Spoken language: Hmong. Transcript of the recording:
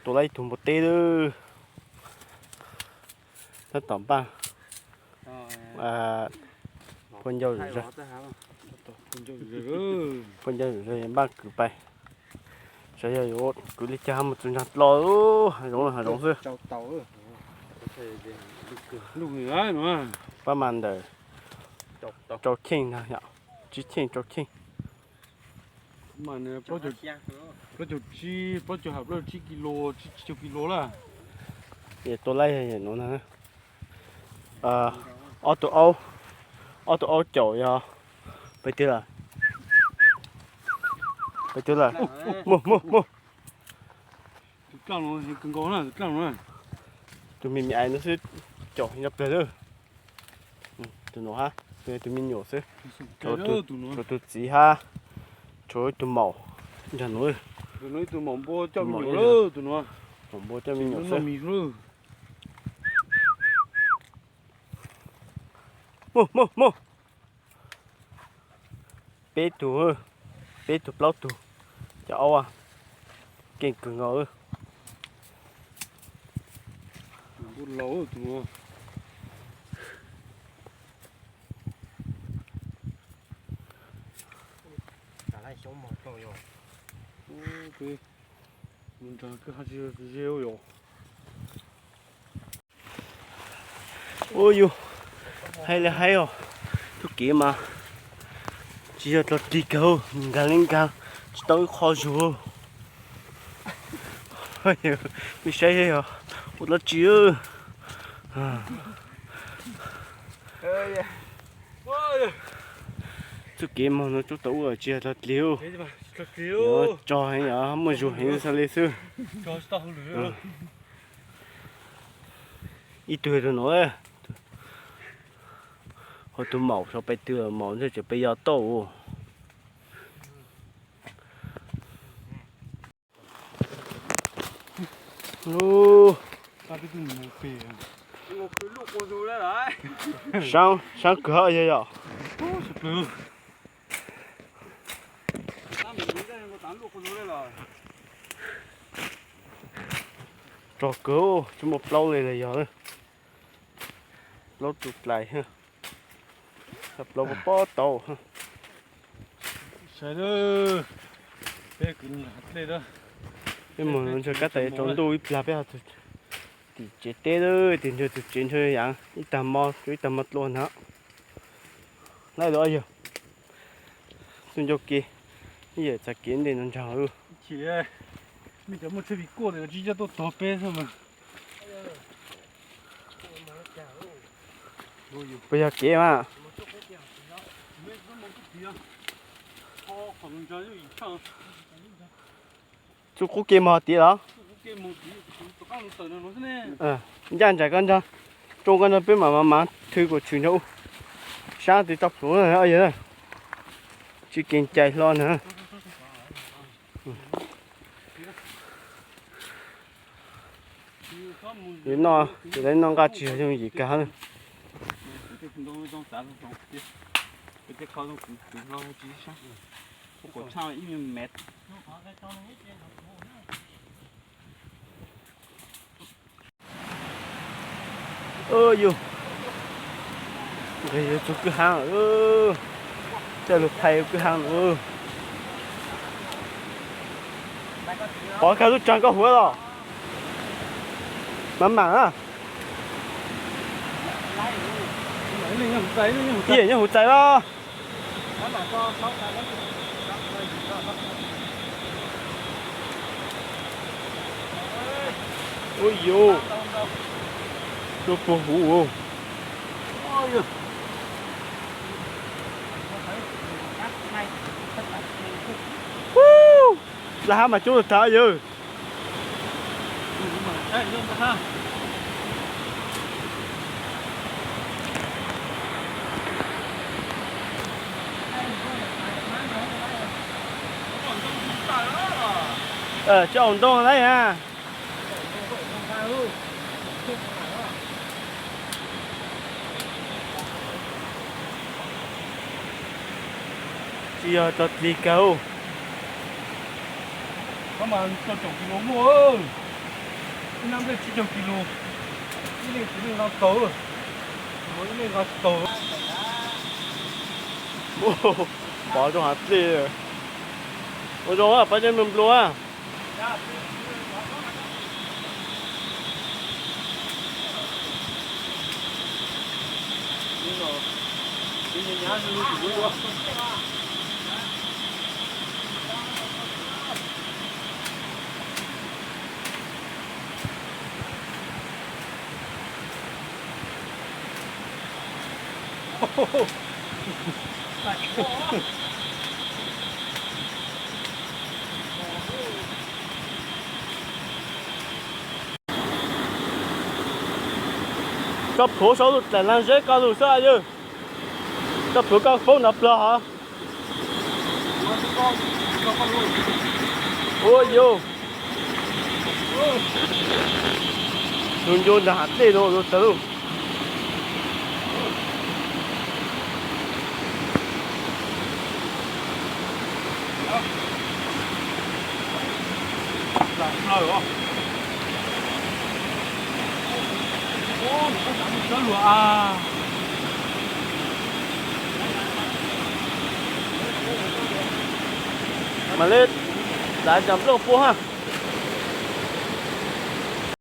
Tus laib ib tug npua teb lawm. Tab tom npaj phua ncau zom zaws, phua ncau zom zaws npaj kwv pais. Xyov yog yuav kwv li cas mus txog nraag dlo, hav zoov hav zoov xwb. Pab mas ntawm rau cheej ntag yom, tsib cheej rau cheej. Plaub caug tsib, plaub caug, plaub caug tsib kilo, tsib caug kilo lawm. Tua laib nuav na. Ob tug aub, ob tug aub caum yog peb twg lawm? Peb twg lawm? Muaj, muaj, muaj. Tus me me ais no xwb caum heev tshaj plawg lawm. Tus nuav hab, tus me nyuam xwb. Tshuav tus txiv hab, tshuav ib tug maum nrog nuav. Tus nuav ib tug maum npua coj me nyuam lawm, tus nuav. Maum npua coj me nyuam xwb. Muaj, muaj, muaj. Peb tug, peb tug plaub tug, cov aub keej kawg nkaus. Ua yus, haib li haib os, txuj kev mas tsis yog dlaab tsi kawg, nkag li nkag tsis tau ib qho zug. Mej saib yog ua dlaab tsi. Txuj kev moog no tsuas tau ua tsis yog dlaab tsi, tsog heev yog muaj zug heev xwb li xwb. Ib tug yog tus nuav, ho tus maum sau peb twg, maum ntawd tseem peb yog tauj. Saab kawg hab yog yom. Tsog kawg, tsis muaj plaub li los yog, plaub tug dlais, plaub pob pob tau. Peb mus ntsaws kab tais tsaus ntuj ib plag peb ho tim tsev teb lawm, tim ntsaws tus tsev ntsaws yaav ib tag mo, ib tag mo dlua ntag. Laib los yog txuj ncauj kev, ib yam txag kev ntej no ntsaws. Puas yog kev mas? Txuj qub kev moog tiav los? Ncaj nraim koj nraag, tsoo koj nraag peb mam mam mam thw kuas tshwm nraag u. Saab twb tau plhuav na, tsis kees cai hlo na. Noj, noj nqaj tsis yog yooj yim kag. Yus, nqis txug kwj hav, coj lug phais kwj hav lawm. Pov kag lub tsaag koj huv los? Mam mam na. Ib yam nyob huv txais los? Ua yus, tuaj puag huv. Dlhab hab mas coob tag yawg. Tsis au ntoo lawm na. Tsis yog dlaab tsi kag. Mas rau caum kis lus muaj, ib hnab nplej tsib caug kis lus, ib leeg tsis leej nqa tau, ib leeg nqa tsis tau. Pov rau hav dlej. Ua zoo pab cov me nplua. Koj plhuav saum lub dlaim laj zeb koj lug xwb yawg. Koj plhuav koj foob nrov plog hov. Ua yus, ncu ncu ntawm hav dlej no tawv lug. Mam li xav cov nplooj pua ha.